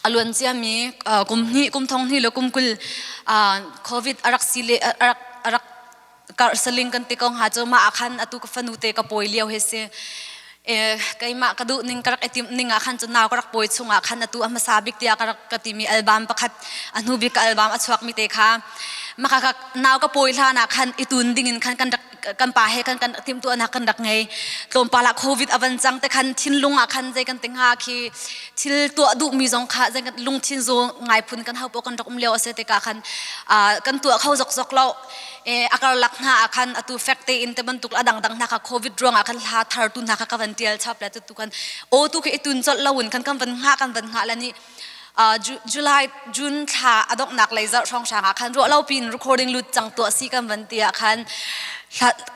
A luan ciami kum hnih kum thong hnih le kum 20 COVID a rak si le a rak a rak karh saling kan ti ko hnga cu mah ah khan atu ka fanu te ka pawi lio hi si. Keimah ka duh ning ka rak i timh ning ah khan cun nau ka rak pawi chung ah khan atu a hmasa bik tiah ka rak ka timi album pakhat a hnu bik ka album a chuak mi te kha maka ka nau ka pawi hlan ah khan i tun ding in khan kan rak kan pa he kan kan timhtuahnak kan rak ngei. Tlawmpal ah COVID a van cang te khan thinlung ah khan zei kan ti hnga khi thil tuah duhmi zong kha zei kan lungthin zaw ngai phun kan hau paoh kan rak um lio a si tikah khan kan tuah kho zokzok lo. A karlak hna ah khan atu fek tein te bantuk a dangdang hna kha COVID ruang ah khan hla thar tu hna kha ka van tial chap le tu kan aw tu khi i tun colh lo in khan kan van hngah kan van hngah le ni July June thla a donghnak lei zarh hrawnghrang ah khan ruah lo pin recording lut cang tuah si kan van ti ah khan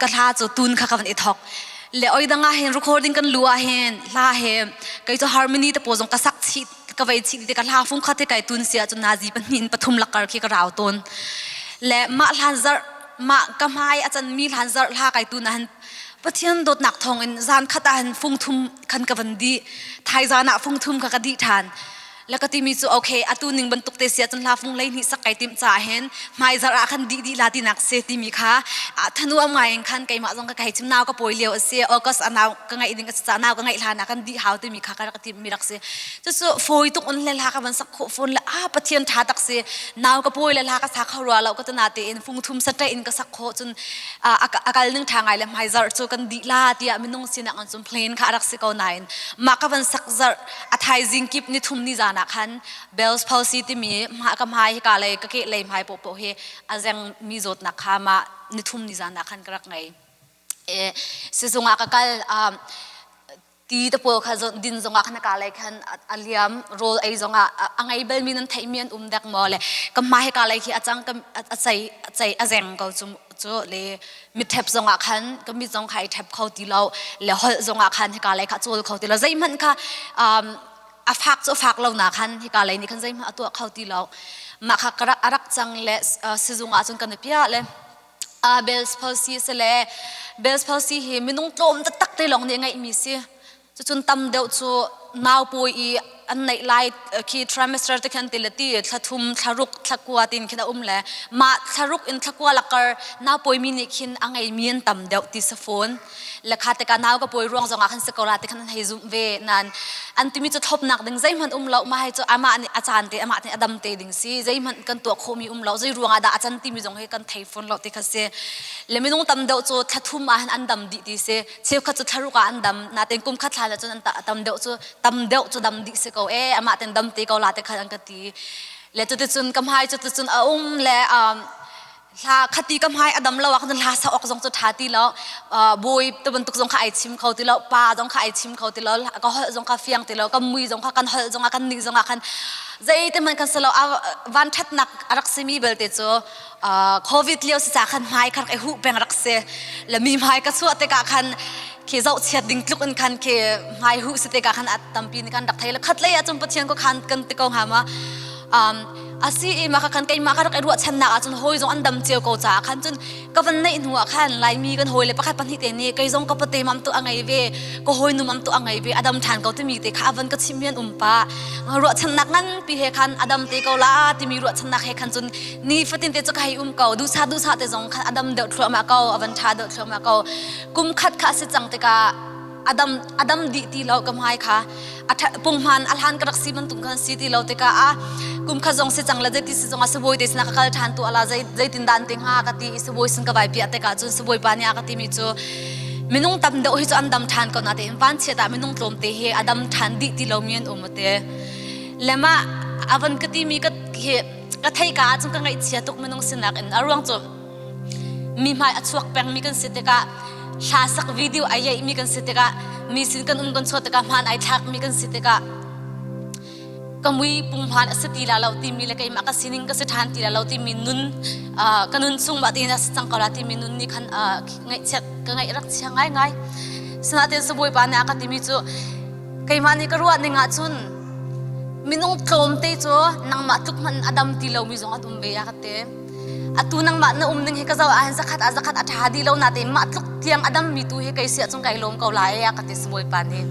ka hla cu tun kha ka van i thok le oi dang ah hin recording kan lu ah hin hla he kei cu harmony te pawl zong ka sak chih ka vei chih ti ka hla fung kha te kai tun sia cun nazi pahnih in pathum lakar khi ka rau tawn le mah hlan zarh mah ka hmai a can mi hlan zarh hla kai tun ah hin Pathian dawtnak thawng in zan khat ah hin fung thum khan ka van di thai zan ah fung thum kha ka di ṭhan le ka timi cu okay atu ning bantuk te sia cun hla fung lei hnih sak kai timh ca hin hmai zarh ah khan dih dih la tinak se timi kha thanu am ngai in khan keimah zong ka kai chim nau ka pawi lio a si August a nau ka ngaih ding a si ca nau ka ngaih hlan ah kan dih hau timi kha ka rak timh mi rak si. Cucu fawi tuk un le hla ka van sak khawh fawn le a Pathian ṭha tak si. Nau ka pawi le hla ka sa kho rua lo ka tana tein fung thum saṭaih in ka sak khawh cun a kal ning ṭha ngai le hmai zarh cu kan dih la tiah minung sinak an cun plane kha a rak si ko nain mah ka van sak zarh a thaizing kip ni thum ni zan ah khan Bell's palsy timi mah ka hmai hi ka lei ka ke lei hmai poah hi a zeng mi zawtnak kha mah ni thum ni zan ah khan ka rak ngei. Sizung ah ka kal. Ti te pawl kha din zongah khan ka lei khan a liam. Rawl ei zongah a ngei balmi nan theihmi an um dek maw le ka hma he ka lei khi a cang ka a cei a cei a zeng ko cu cu le mitthep zongah khan ka mit zong kha ai thep kho ti lo le holh zongah khan hika lei kha cawl kho ti lo. Zeihmanh kha a fak cu a fak lo na khan hika lei nih khan zeihmanh a tuah kho ti lo. Mah kha ka rak a rak cang le sizung ah cun kan i piah le Bell's palsy si le Bell's palsy hi minung tlawm taktak te lawng nih ngeihmi si. Cucun tam deuh cu nau pawi i an neih lai khi trimester te khan ti le ti thla thum thla ruk thla kua tin khin a um le mah thla ruk in thla kua lakar nau pawi mi nih khin a ngeimi an tam deuh ti sa fawn. Le kha tikah nau ka pawi ruang zongah khan si ko la ti khan an hei zumh ve nan an timi cu thlopnak ding zeihmanh um lo. Mah hi cu amah nih a caan te amah nih a dam te ding si. Zeihmanh kan tuah khawhmi um lo. Zei ruangah dah a can timi zong hi kan thei fawn lo ti kha si. Le minung tam deuh cu thla thum ah hin an dam dih ti si. Cheukhat cu thla ruk ah an dam natein kum khat hlan ahcun an tam deuh cu tam deuh cu dam dih si ko e amah ten dam te ko la te khan an ka ti. Le cuticun ka hmai cuticun a um le hla khati ka hmai a dam lo ah khan hla sa awk zong cu ṭha ti lo. Bawi te bantuk zong kha ai chim kho ti lo pa zong kha ai chim kho ti lo ka holh zong kha fiang ti lo ka mui zong kha kan holh zong ah kan nih zong ah khan zeite hmanh kan si lo. Van ṭhatnak a rak simi belte cu COVID lio si ca khan hmai kha rak i huh peng rak si le mi hmai ka chuah tikah khan khi zohchiat ding tluk in khan khi hmai huh si tikah khan a tampi nih kan rak thei le khat lei ah cun Pathian ko khan kan ti ko hnga ma. Asi i mah kha keimah ka rak i ruahchannak ahcun hawi zong an dam cio ko caah khan cun ka van neih hnu ah khan Laimi kan hawi le pakhat pahnih te nih kei zong ka pate mam tu a ngei ve ka hawinu mam tu a ngei ve a dam ṭhan ko timi te kha a van ka chim mi an um pa. Ruahchannak nganpi he khan a dam te ko la timi ruahchannak he khan cun ni fatin te cu ka hei um ko. Duhsah duhsah te zong khan a dam deuh thluahmah ko a van ṭha deuh thluahmah ko. Kum khat kha a si cang tikah adam adam dih ti lo ka hmai kha. Punghman a hlan ka rak si bantuk khan si ti lo tikah a kum khat zong si cang le zeiti si zong a sibawi te sinah ka kal ṭhan tu ala zeitin dan te hnga ka ti i sibawi sin ka vai piah tikah cun sibawi pa nih a ka timi cu minung tam deuh hi cu an dam ṭhan ko na tein vanchiat ah minung tlawm te hi a dam ṭhan dih ti lo mi an um te le mah avan ka timi ka hi ka thei ka ahcun ka ngaihchia tuk minung sinak in. A ruang cu mi hmai a chuak pengmi kan si tikah hla sak video ai yeihmi kan si tikah mi sin kan um kan chuah tikah hmaan ai thlakmi kan si tikah ka mui punghman a si ti la lo timi le keimah ka sining ka si ṭhan ti la lo timi nun ka nun chung mah tiin a si cang ko la timi nun nih khan ngaihchiat ka ngaih rak chia ngaingai. Sinain sibawipa nih a ka timi cu keimah nih ka ruah ning ahcun minung tlawmte cu nangmah tluk hmanh a dam ti lomi zong an um ve a ka ti. Atu nangmah na um ning hi ka zoh ahhin zakhat ah zakhat a ṭha dih lo natein mah tluk tiang a dammi tu hi kei si ahcun kai lawm ko lai a ka ti sibawipa nih.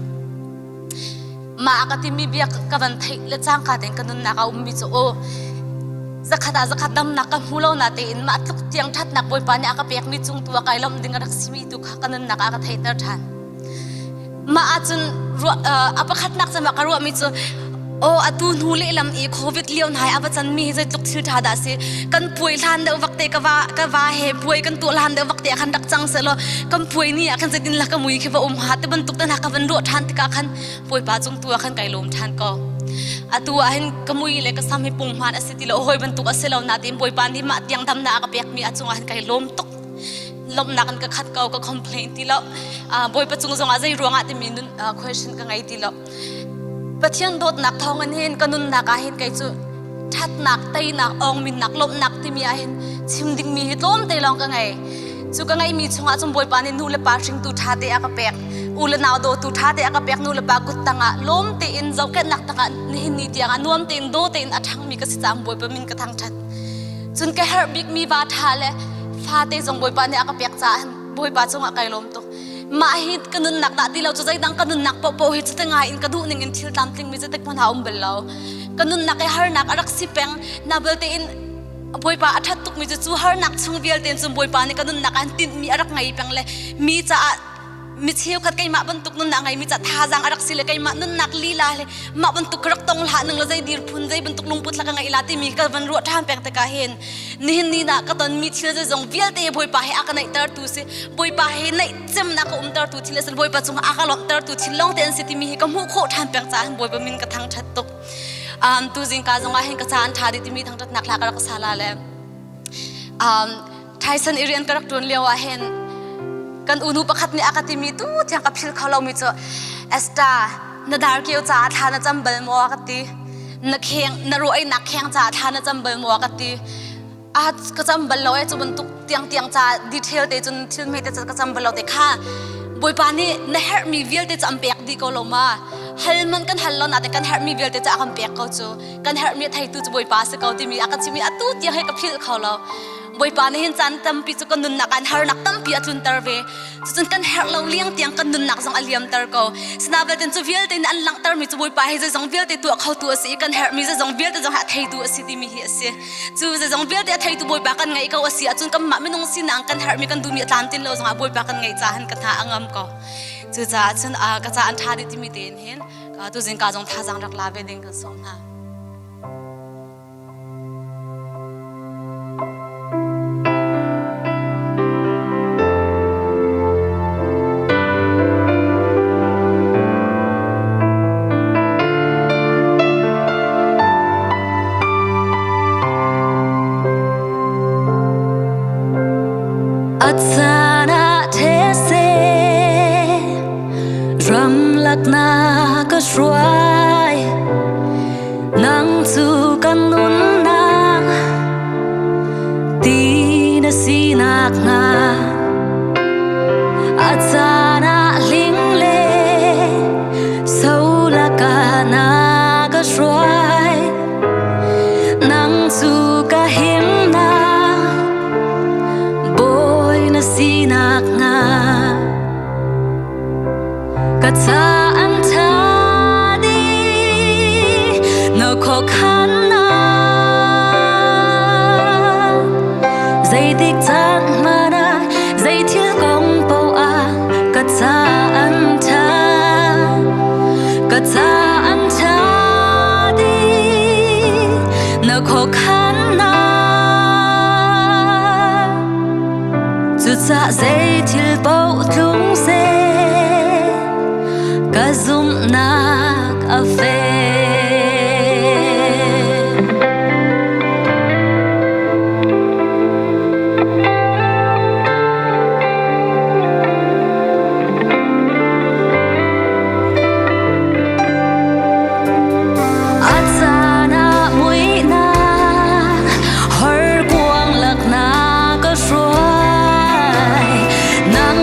Mah a ka timi bia ka van theih le cangka tein ka nunnak a ummi cu aw zakhat ah zakhat damnak ka hmu lo na tein mah tluk tiang ṭhatnak Bawipa nih a ka pekmi cung tu ah kai lawmh ding a rak simi tu kha ka nunnak ah ka theihter ṭhan. Mah ahcun a pakhatnak cem ah ka ruahmi cu aw atu hnu lehlam i covid lio hna i a va canmi hi zeitluk thil ṭha dah a si. Kan puai hlan deuh vak te ka va he puai kan tuah hlan deuh vak te ah khan rak cang sehlaw kan puai ni ah khan zeitin la ka mui khi va um hnga ti bantuk te hna ka van ruah ṭhan tikah khan Bawipa cung tu ah khan kai lawm ṭhan ko. Atu ah hin ka mui le ka sam hi punghman a si ti lo hawi bantuk a si lo nain Bawipa nih mah tiang damnak a ka pekmi a cungah hin kai lawm tuk. Lawmhnak in ka khat ko, ka complain ti lo. Bawipa cung zongah zei ruangah timi nun question ka ngei ti lo. Pathian dawtnak thawngin hin ka nunnak ah hin kei cu ṭhatnak, teinak, awngminnak, lawmhnak timi ah hin chim dingmi hi tlawmte lawng ka ngei. Cu ka ngeihmi chungah cun Bawipa nih nu le pa hringtu ṭha te a ka pek. U le nau dawtu ṭha te a ka pek. Nu le pa kut tangah lawm tein zohkhenhnak tangah nihin ni tiangah nuam tein daw tein a ṭhangmi ka si caah Bawipa min ka thangṭhat. Cun ka herh bikmi va ṭha le fate zong Bawipa nih a ka pek caah Bawipa cungah kai lawm tuk. Mah hi ka nunnak dah ti lo cu zeidang ka nunnak paohpaoh hi cuti ngai in ka duh ning in thil tlamtling mi zeitik hmanh a um bal lo. Ka nunnak i harnak a rak si peng. Na belte in Bawipa a ṭhat tukmi cu cu harnak chung vialte in cun Bawipa nih ka nunnak ah tinhmi a rak ngei peng le mi caah mi cheukhat keimah bantuk nunnak ngeimi ca thazaang a rak si le keimah nunnak lila le mah bantuk ka rak tong hlah ning le zei dirphun zei bantuk lungput la ka ngeih la timi ka van ruah ṭhan peng tikah hin nihin ni na ka tonmi thil zeizong vialte Bawipa he a ka naihtertu si Bawipa he naih cemnak ka umtertu thil a si Bawipa cungah a ka lawmhtertu thil lawng te an si timi hi ka hmuh khawh ṭhan peng caah hin Bawipa min ka thangṭhat tuk. Tu zingka zongah hin ka ca an ṭha dih timi thangṭhatnak hla ka rak sa la le Tyson i rian ka rak ṭuan lio ah hin kan unu pakhat nih a ka timi tu tiang ka phil kho lomi cu Esther na darkio caah thla na cam bal maw ka ti na kheng na ruainak kheng caah thla na cam bal maw ka ti a ka cam bal lo e cu bantuk tiang tiang ca detail te cun thil hme te ka cam bal lo te kha Bawipa nih na herhmi vialte cu an pek dih ko lo ma hal man kan hal lo na te kan herhmi vialte cu a kan pek ko cu kan herhmi a theitu cu Bawipa si ko timi a ka chimi atu tiang he ka philh kho lo Bawipa nih hin caan tampi cu kan nunnak ah harnak tampi a tlunter ve cucun kan herh lo liang tiang kan nunnak zong a liamter ko sinavelten cu vialte nih an langhtermi cu Bawipa hi zeizong vialte tuah khotu a si i kan herhmi zeizong vialte zong a theitu a si timi hi a si cu zeizong vialte a theitu Bawipa kan ngeih ko a si ahcun kanmah minung sinak kan herhmi kan duhmi a tlamtlin lo zongah Bawipa kan ngeih caah hin ka hna a ngam ko cucaah cun ka ca an ṭha dih timi tein hin tuzing ka zong thazaang rak la ve ding kan sawm hna. A caan ah these ramlak na ka hruai nang cu kan nunnak ti na sinak hnga a caan ah hling le solaka na ka hruai nang cu ka himnak bawi na sinak hnga ka ca an ṭha dih na khuakhannak zeitik caan hmanh ah zei thil kong paoh ah ka ca an ṭha ka ca an ṭha dih na khuakhannak Cucah zei thil paoh tlung seh ka zumhnak a fek. A caan ah muihnak horkuang laknak ka hruai. Nang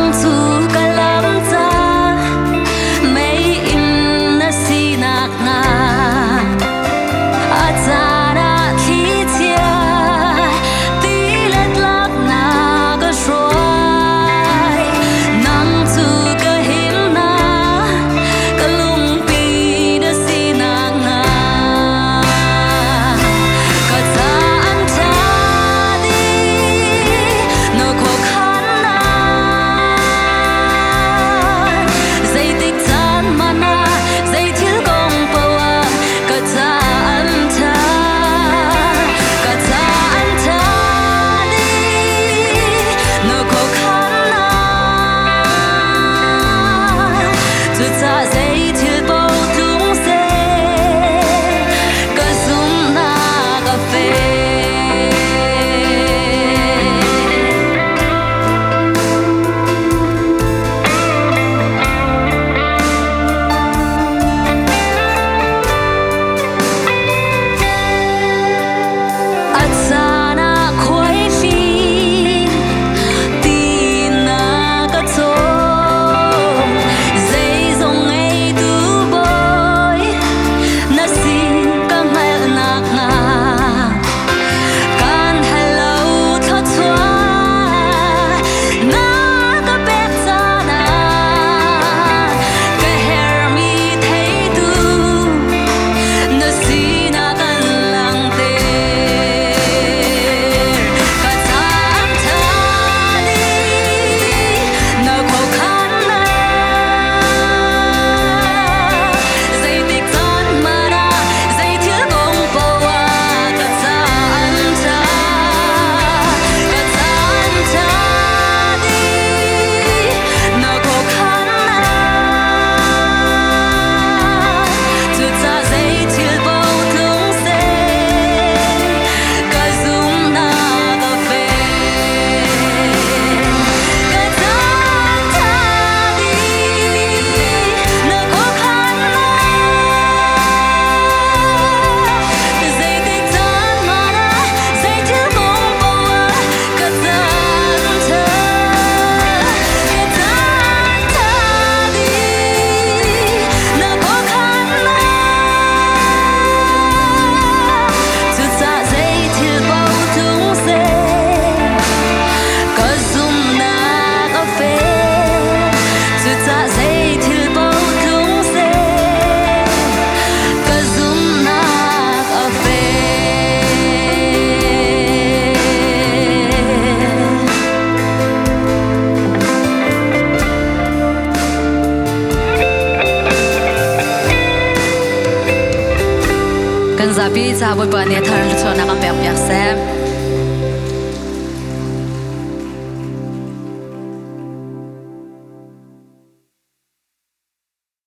Kan zapi ca Bawipa nih thar thluachuahnak an pek piak seh.